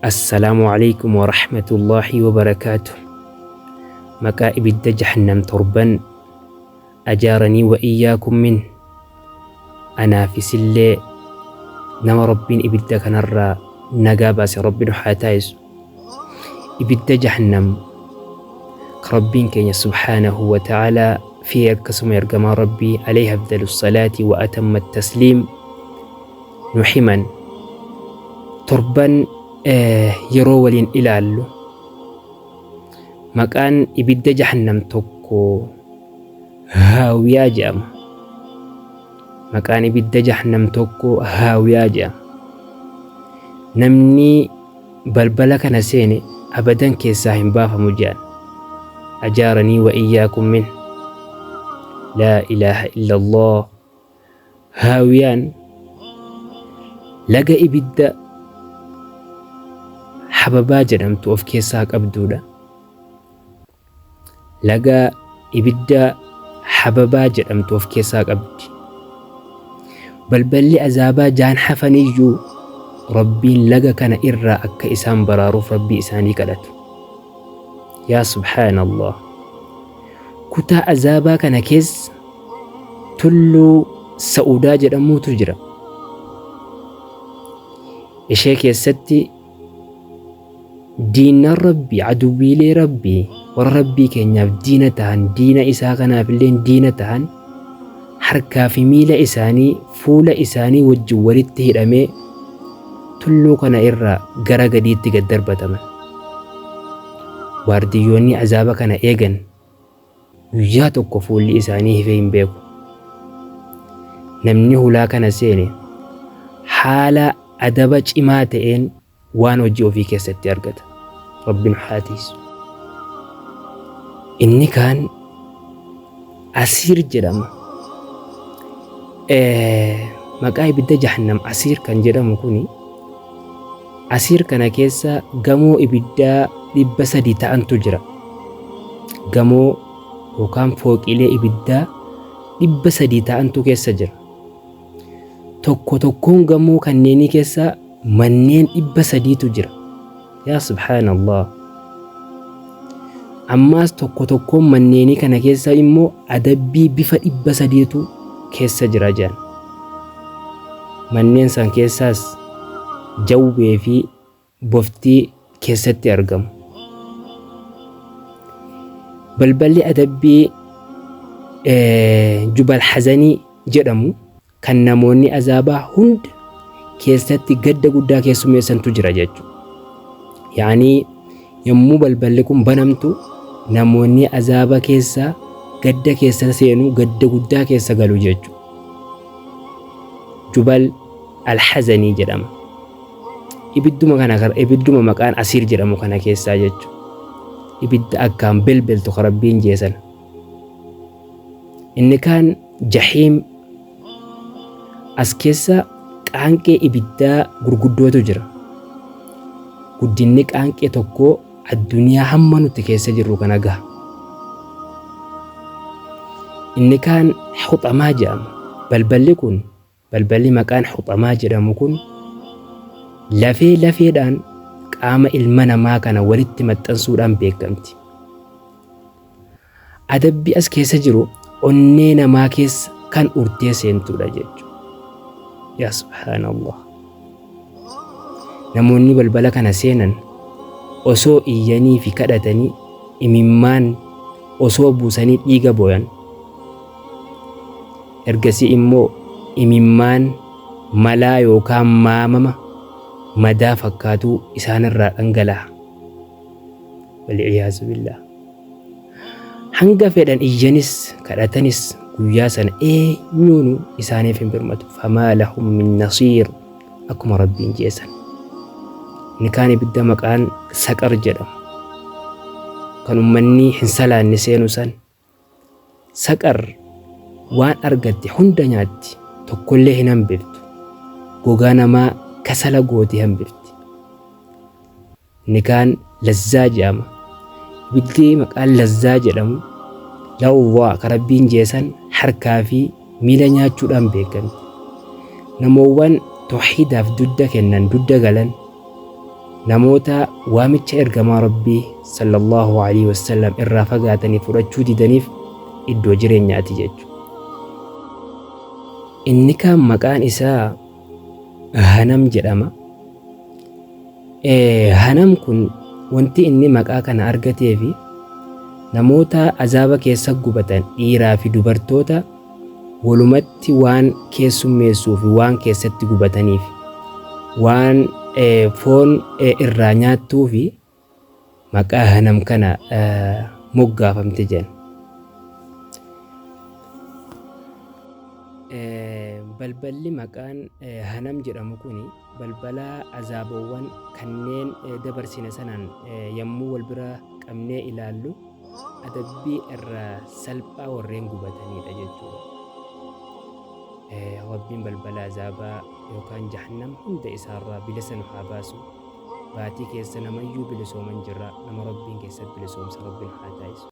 Assalaamu Aleykum Warahmatullaahi Wabarakaatuh. Maqaa ibidda jahannam torban ajaaranii wa iyyaakum min anaaf isillee nama Rabbiin ibidda kanarraa nagaa baase Rabbi nu haa taasisu. Ibidda jahannam ka Rabbiin keenya subhaanahu wa ta'aalaa fi akkasuma ergamaa Rabbii alayhi afdalu salaati wa atamma tasliim nu himan torban yeroo waliin ilaallu maqaan ibidda jahannam tokko haawiyaa jedhama. Maqaan ibidda jahannam tokko haawiyaa jedhama. Namni balbala kana seene abadan keessaa hin baafamu jedhan. Ajaaranii wa iyyaakum min. Laa ilaaha illallah. Haawiyaan laga ibidda hababaa jedhamtu of keessaa qabduudha. Laga ibidda hababaa jedhamtu of keessaa qabdi. Balballi azaabaa jaan hafaniyyuu Rabbiin laga kana irraa akka isaan baraaruuf Rabbii isaanii kadhatu. Yaa subhaanallah. Kutaa azaabaa kana keessa tulluu Sa'uudaa jedhamuutu jira. Ishee keessatti diinnan Rabbii, aduwwiilee Rabbii, warra Rabbii keenyaaf diina tahan, diina isaa kanaaf illee diina tahan, harkaa fi miila isaanii fuula isaanii wajjin walitti hidhamee tulluu kana irraa gara gadiitti gad darbataman. Waardiyyoonni azaaba kana eegan guyyaa tokko fuulli isaanii hifee hin beeku. Namni hulaa kana seene haala adaba cimaa ta'een waan hojii ofii keessatti argata. Rabbi nu haa tiisu. Inni kaan Asiir jedhama. Maqaa ibidda jahannam Asiir kan jedhamu kuni Asiir kana keessa gamoo ibiddaa 300 ta'antu jira. Gamoo yookaan fooqiilee ibiddaa 300 ta'antu keessa jira. Tokko tokkoon gamoo kanneenii keessa manneen 300tu jira. Yaa subhaanallah. Ammaas tokko tokkoon manneenii kana keessa immoo adabbii bifa 300tu keessa jira jedhan. Manneen san keessaas jawwee fi bofti keessatti argamu. Balballi adabbii Jubal Hazanii jedhamu kan namoonni azaabaa hunda keessatti gadda guddaa keessummeessantu jira jechuudha. Yaanii yommuu balballi kun banamtu namoonni azaaba keessa gadda keessa seenu gadda guddaa keessa galu jechuudha. Jubal Alhazanii jedhama. Ibidduma kana ibidduma maqaan Asiir jedhamu kana keessaa jechuudha. Ibidda akkaan belbeltu ka Rabbiin jeesan. Inni kaan Jahiim as keessa qaanqee ibiddaa gurguddootu jira. Guddinni qaanqee tokkoo addunyaa hamma nuti keessa jirru kana gaha. Inni kaan Huxamaa jedhama. Balballi kun balballi maqaan Huxamaa jedhamu kun lafee lafeedhaan qaama ilma namaa kana walitti maxxansuudhaan beekamti. Adabbi as keessa jiru onnee namaa keessa kan urtee seentuudha jechuudha. Yaa subhaanallah. Namoonni balbala kana seenan osoo iyyanii fi kadhatanii imimmaan osoo buusanii dhiiga booyan. Ergasii immoo imimmaan malaa yookaan maamama madaa fakkaatuu isaanirraa dhangala'a. Wal'iyaazu billaah. Hanga fedhan iyyanis kadhatanis guyyaa sana eenyuunu isaaniif hin birmatu. Famaa lahum min nasiir akkuma Rabbiin jeesan. Inni kaan ibidda maqaan saqar jedhamu. Kan ummanni hin salaanne seenu san. Saqar waan argatte hunda nyaatti tokkollee hin hambiftu. Gogaa namaa kasala gootee hambifti. Inni kaan Lazzaa jedhama. Ibiddi maqaan Lazzaa jedhamu lawwaa ka Rabbiin jeesan harkaa fi miila nyaachuudhaan beekamti. Namoowwan tawhiidaaf dudda kennan, dudda galan Namoota waamicha ergamaa Rabbii sallallahu alaihi wasallam irraa fagaatanii fudhachuu didaniif iddoo jireenyaati jechuudha. Inni kaan maqaan isaa Hanam jedhama. Hanam kun wanti inni maqaa kana argatee fi namoota azaaba keessa gubatan dhiiraa fi dubartoota walumatti waan keessummeessuu fi waan keessatti gubataniif waan foon irraa nyaattuu fi maqaa Hanam kana moggaafamte jedhan. Balballi maqaan Hanam jedhamu kun balbala azaabawwan kanneen dabarsine sanaan yommuu wal bira qabnee ilaallu adabbii irra salphaa warreen gubataniidha jechuudha. Rabbiin balbala azaabaa yookaan jahannam hunda isaarraa bilisa nu haa baasu. Baatii keessa namayyuu bilisooman jirra. Nama Rabbiin keessatti bilisoomsa Rabbiin haa taasisu.